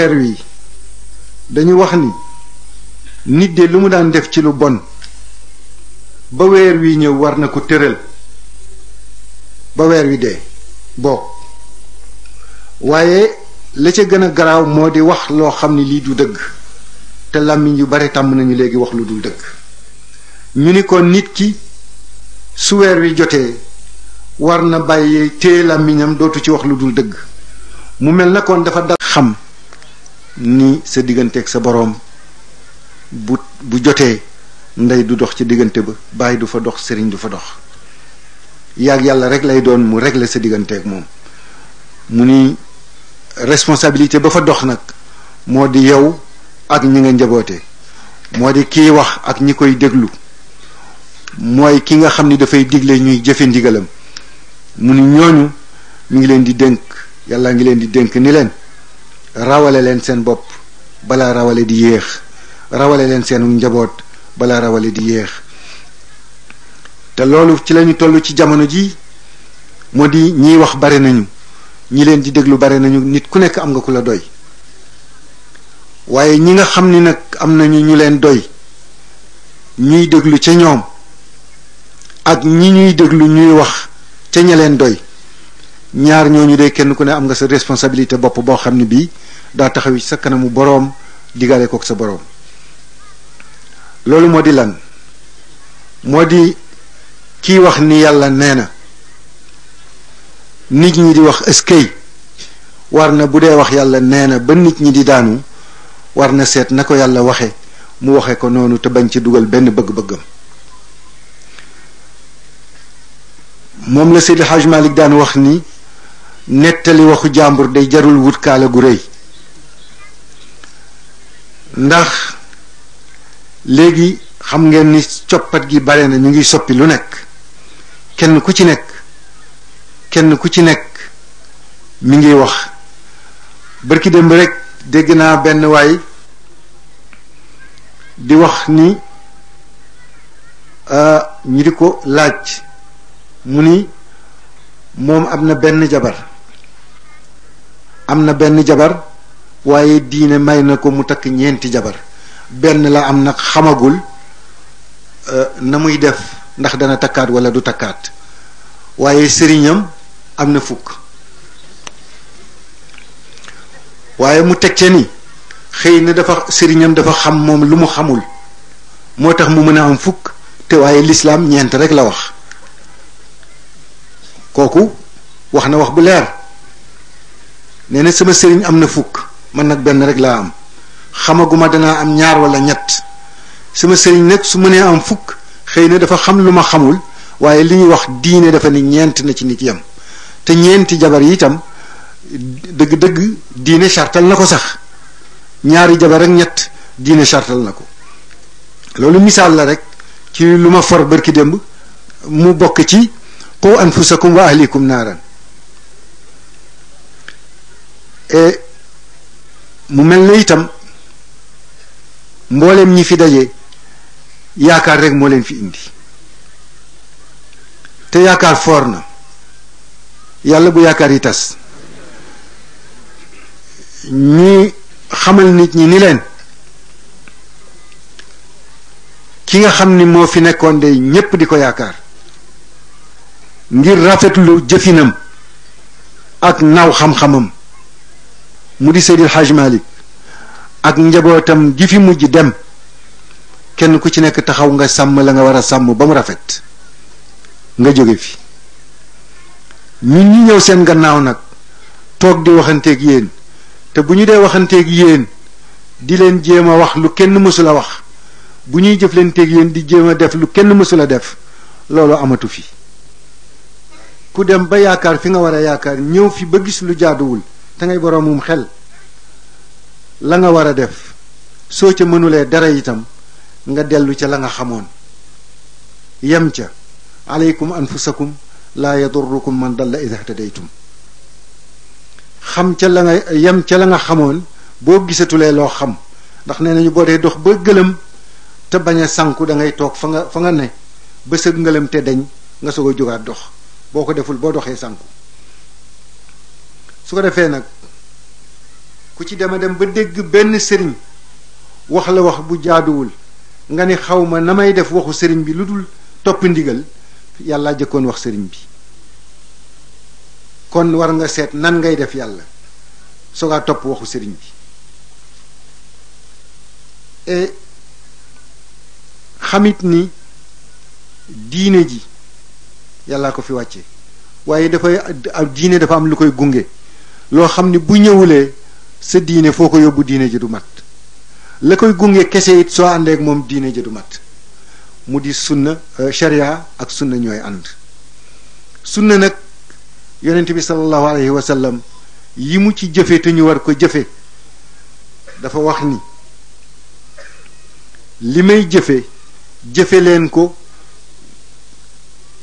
weer wi dañu wax ni nit de lu mu daan def ci lu bon ba weer wi ñëw war na ko tëral ba weer wi dee bokk waaye la ca gën a garaaw moo di wax loo xam ni lii du dëgg te làmmiñ yu bare tàmm nañu léegi wax lu dul dëgg ñu ni ko nit ki su weer wi jotee war na bàyyi téye làmmiñam dootu ci wax lu dul dëgg mu mel na kon dafa dal xam ni sa digganteeg sa boroom bu jotee ndey du dox ci diggante ba bàyyi du fa dox sëriñ du fa dox yàgg yàlla rek lay doon mu régler sa digganteeg moom mu ni responsabilité ba fa dox nag moo di yow ak ñi nga njaboote moo di kiy wax ak ñi koy déglu mooy ki nga xam ni dafay digle ñuy jëfe ndigalam mu ni ñooñu mi ngi leen di dénk yàlla ngi leen di dénk ni leen rawale leen seen bopp balaa rawale di yéex rawale leen seen njaboot balaa rawale di yéex te loolu ci lañu toll ci jamono ji moo di ñiy wax bare nañu ñi leen di déglu bare nañu nit ku nekk am nga ku la doy waaye ñi nga xam ni nag am nañu ñu leen doy ñuy déglu ca ñoom ak ñi ñuy déglu ñuy wax ca ña leen doy ñaar ñooñu de kenn ku ne am nga sa responsabilité bopp boo xam ne bii daa taxaw ci sa kanamu boroom digale kook sa boroom loolu moo di lan moo di kii wax ni yàlla nee na nit ñi di wax eskay war na bu dee wax yàlla nee na ba nit ñi di daanu war na seet na ko yàlla waxe mu waxe ko noonu te bañ ci dugal benn bëgg-bëggam moom la Seydi Hajj Malik daan wax ni nettali waxu jàmbur day jarul wut kaala gu rëy ndax léegi xam ngeen ni coppat gi bare na ñu ngi soppi lu nekk kenn ku ci nekk mi ngi wax barki démb rek dégg naa benn waay di wax ni ñu di ko laaj mu ni moom am na benn jabar waaye diine may na ko mu takk ñeenti jabar benn la am nag xamagul na muy def ndax dana takkaat walla du takkaat waaye sëriñam am na fukk waaye mu teg ca ni xëy na sëriñam dafa xam moom lu mu xamul moo tax mu mën a am fukk te waaye lislaam ñeent rek la wax kooku wax na wax bu leer nee na sama sëriñ am na fukk man nag benn rek laa am xamaguma danaa am ñaar walla ñett sama sëriñ nag su mënee am fukk xëy na dafa xam lu ma xamul waaye li ñuy wax diine dafa ni ñeent na ci nit yam te ñeenti jabar yi itam dëgg-dëgg diine sartal na ko sax ñaari jabar ak ñett diine sartal na ko loolu misaal la rek ci lu ma for barki démb mu bokk ci qu anfusakum wa ahlikum naaran mu mel ne itam mbooleem ñi fi daje yaakaar rek moo leen fi indi te yaakaar foor na yàlla bu yaakaar yi tas ñi xamal nit ñi ni leen ki nga xam ni moo fi nekkoon de ñépp di ko yaakaar ngir rafetlu jëfinam ak naw xam-xamam mu di Seydil Hajj Malik ak njabootam gi fi mujj dem kenn ku ci nekk taxaw nga sàmm la nga war a sàmm ba mu rafet nga jóge fi ñun ñi ñëw seen gannaaw nag toog di waxanteeg yéen te bu ñu dee waxanteeg yéen di leen jéem a wax lu kenn mësul a wax bu ñuy jëflanteeg yéen di jéem a def lu kenn mësul a def loolu amatu fi ku dem ba yaakaar fi nga war a yaakaar ñëw fi ba gis lu jaaduwul te ngay boroomum xel la nga war a def soo ca mënulee dara itam nga dellu ca la nga xamoon yem ca aleykum anfusakum laa yadurrukum man dalla idha ihtadaytum xam ca la nga yem ca la nga xamoon boo gisatulee loo xam ndax nee nañu boo dee dox ba gëlëm te bañ a sànku da ngay toog fa nga ne ba sa ngëlëm te dañ nga soog a jógaat dox boo ko deful boo doxee sànku su ko defee nag ku ci dema dem ba dégg benn sëriñ wax la wax bu jaaduwul nga ni xawma na may def waxu sëriñ bi lu dul topp ndigal yàlla jëkkoon wax sëriñ bi kon war nga seet nan ngay def yàlla soogaa topp waxu sëriñ bi et xamit ni diine ji yàllaa ko fi wàcce waaye diine dafa am lu koy gunge loo xam ni bu ñëwulee sa diine foo ko yóbbu diine ji du mat la koy gunge kese it soo àndeek moom diine ji du mat mu di sunna sharia ak sunna ñooy ànd sunna nag yonent bi sallallahu alayhi wa sallam yi mu ci jëfe te ñu war ko jëfe dafa wax ni li may jëfe leen ko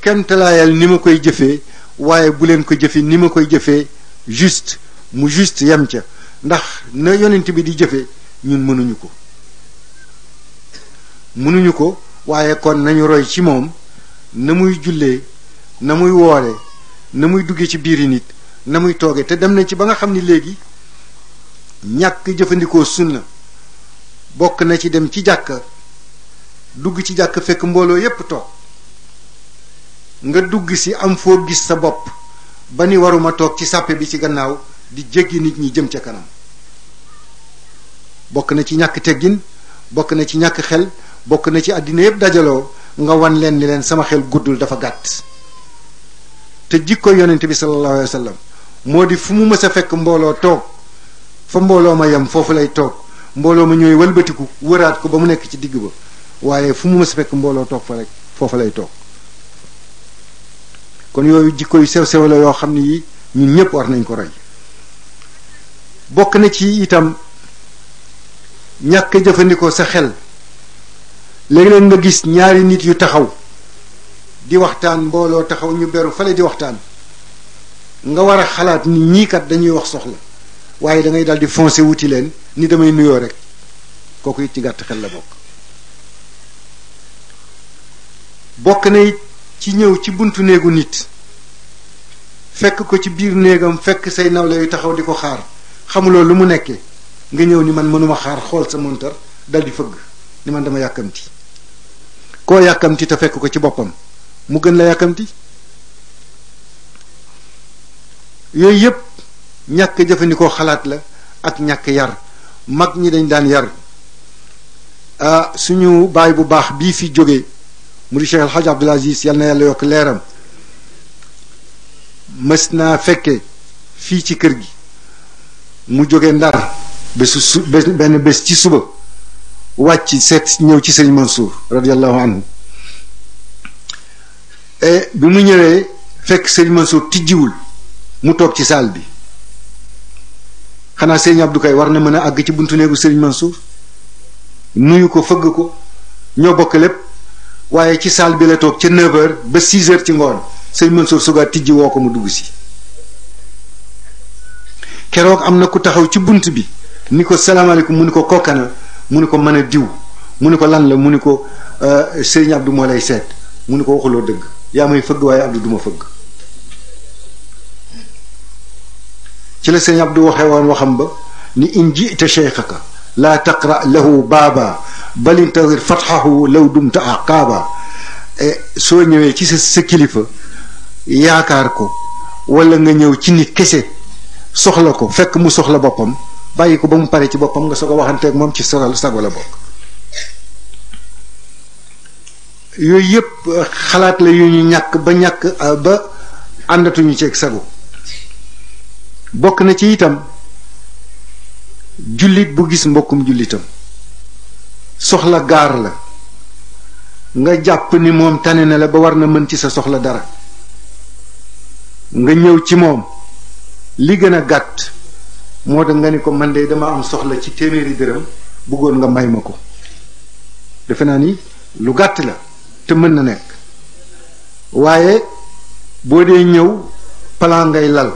kemtalaayal ni ma koy jëfee waaye bu leen ko jëfe ni ma koy jëfee juste mu juste yem ca ndax na yonent bi di jëfe ñun mënuñu ko waaye kon nañu roy ci moom na muy jullee na muy woore na muy duggee ci biiri nit na muy tooge te dem nañ ci ba nga xam ni léegi ñàkk jëfandikoo sunna bokk na ci dem ci jàkka dugg ci jàkk fekk mbooloo yépp toog nga dugg si am foo gis sa bopp ba ni waruma toog ci sàppe bi ci gannaaw di jéggi nit ñi jëm ca kanam bokk na ci ñàkk teggin bokk na ci ñàkk xel bokk na ci àddina yépp dajaloo nga wan leen ni leen sama xel guddul dafa gàtt te jikko yonent bi sallallahu alayhi wa sallam moo di fu mu mës a fekk mbooloo toog fa mbooloo ma yem foofu lay toog mbooloo ma ñooy wëlbatiku wëraat ko ba mu nekk ci digg ba waaye fu mu mës a fekk mbooloo toog fa rek foofa lay toog kon yooyu jikko yu sew-sew la yoo xam ne yi ñun ñëpp war nañ ko roy bokk na ci itam ñàkk jëfandikoo sa xel léegi-léeg nga gis ñaari nit yu taxaw di waxtaan mbooloo taxaw ñu beru fale di waxtaan nga war a xalaat ni ñii kat dañuy wax soxla waaye da ngay dal di foncer wuti leen ni damay nuyoo rek kooku it ci gàtt xel la bokk na it ci ñëw ci buntu néegu nit fekk ko ci biir néegam fekk say nawle yu taxaw di ko xaar xamuloo lu mu nekkee nga ñëw ni man mënuma xaar xool sa montar dal di fëgg ni man dama yàkkamti koo yàkkamti te fekk ko ci boppam mu gën la yàkkamti yooyu yépp ñàkk jëfandikoo xalaat la ak ñàkk yar mag ñi dañ daan yar suñu baay bu baax bii fi jógee mu di Cheikh El Hadj Abdoul Aziz yal na yàlla yokk leeram mës naa fekke fii ci kër gi mu jóge Ndar benn bés ci suba wàcc seet ñëw ci sëriñ Mansour radiallahu anhu et bi mu ñëwee fekk sëriñ Mansour tijjiwul mu toog ci saal bi xanaa sëriñ Abdou Kay war na mën a àgg ci buntu néegu sëriñ Mansour nuyu ko fëgg ko ñoo bokk lépp waaye ci saal bi la toog ca 9h ba 6h ci ngoon sëriñ Mansour sugaa tijji woo ko mu dugg si keroog am na ku taxaw ci bunt bi ni ko salaamaaleykum mu ni ko kokkana mu ni ko mën a diw mu ni ko lan la mu ni ko sëriñ Abdou moo lay seet mu ni ko waxuloo dëgg yaa may fëgg waaye Abdou duma fëgg ci la sëriñ Abdou waxee woon waxam ba ni in ji'ta cheikhaka laa taqra lahu baaba bal intazir fathahu law dumta aqaaba soo ñëwee ci sa kilifa yaakaar ko wala nga ñëw ci nit kese soxla ko fekk mu soxla boppam bàyyi ko ba mu pare ci boppam nga soog a waxanteeg moom ci sago la bokk yooyu yépp xalaat la yu ñu ñàkk ba àndatuñu ceeg sago bokk na ci itam jullit bu gis mbokkum jullitam soxla gaar la nga jàpp ni moom tane na la ba war na mën ci sa soxla dara nga ñëw ci moom li gën a gàtt moo tax nga ni ko man de dama am soxla ci téeméeri dërëm bëggoon nga may ma ko defe naa ni lu gàtt la te mën na nekk waaye boo dee ñëw plan ngay lal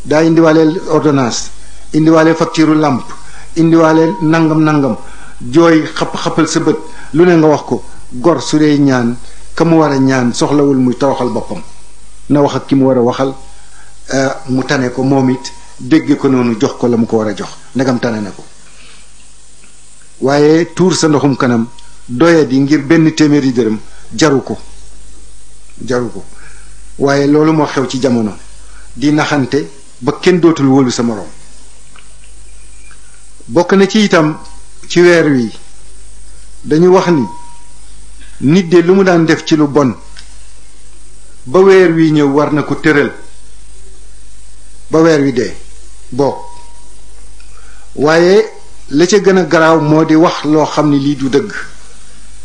daa indiwaale ordonnance indiwaale facture lampe indiwaale nangam jooy xappal sa bët lu ne nga wax ko gor su dee ñaan ka mu war a ñaan soxlawul muy toroxal boppam na wax ak ki mu war a waxal mu tane ko moom it dégge ko noonu jox ko la mu ko war a jox ndegam tane na ko waaye tuur sa ndoxum kanam doyadi ngir benn téeméeri dërëm jaru ko waaye loolu moo xew ci jamono di naxante ba kenn dootul wóolu sa moroom. bokk na ci itam ci weer wi dañu wax ni nit de lu mu daan def ci lu bon ba weer wi ñëw war na ko tëral ba weer wi dee bokk waaye la ca gën a garaaw moo di wax loo xam ni lii du dëgg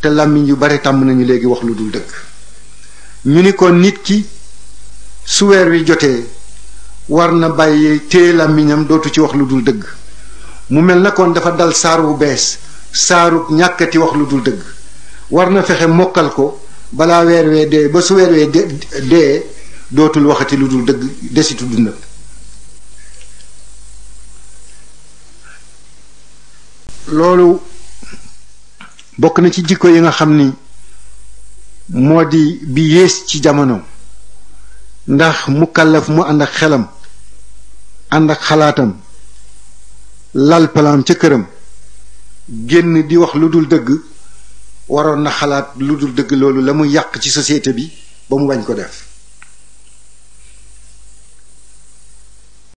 te làmmiñ yu bare tàmm nañu léegi wax lu dul dëgg. ñu ni ko nit ki su weer wi jotee war na bàyyi téye làmmiñam dootu ci wax lu dul dëgg mu mel na kon dafa dal saar wu bees saaru ñàkkati wax lu dul dëgg war na fexe mokkal ko balaa weer wee dee ba su weer wee dee dootul waxati lu dul dëgg desitu dundam. loolu bokk na ci jikko yi nga xam ni moo di bi yées ci jamono ndax mu kàllaf mu ànd ak xelam ànd ak xalaatam lal palaam ca këram génn di wax lu dul dëgg waroon na xalaat lu dul dëgg loolu la muy yàq ci société bi ba mu bañ ko def.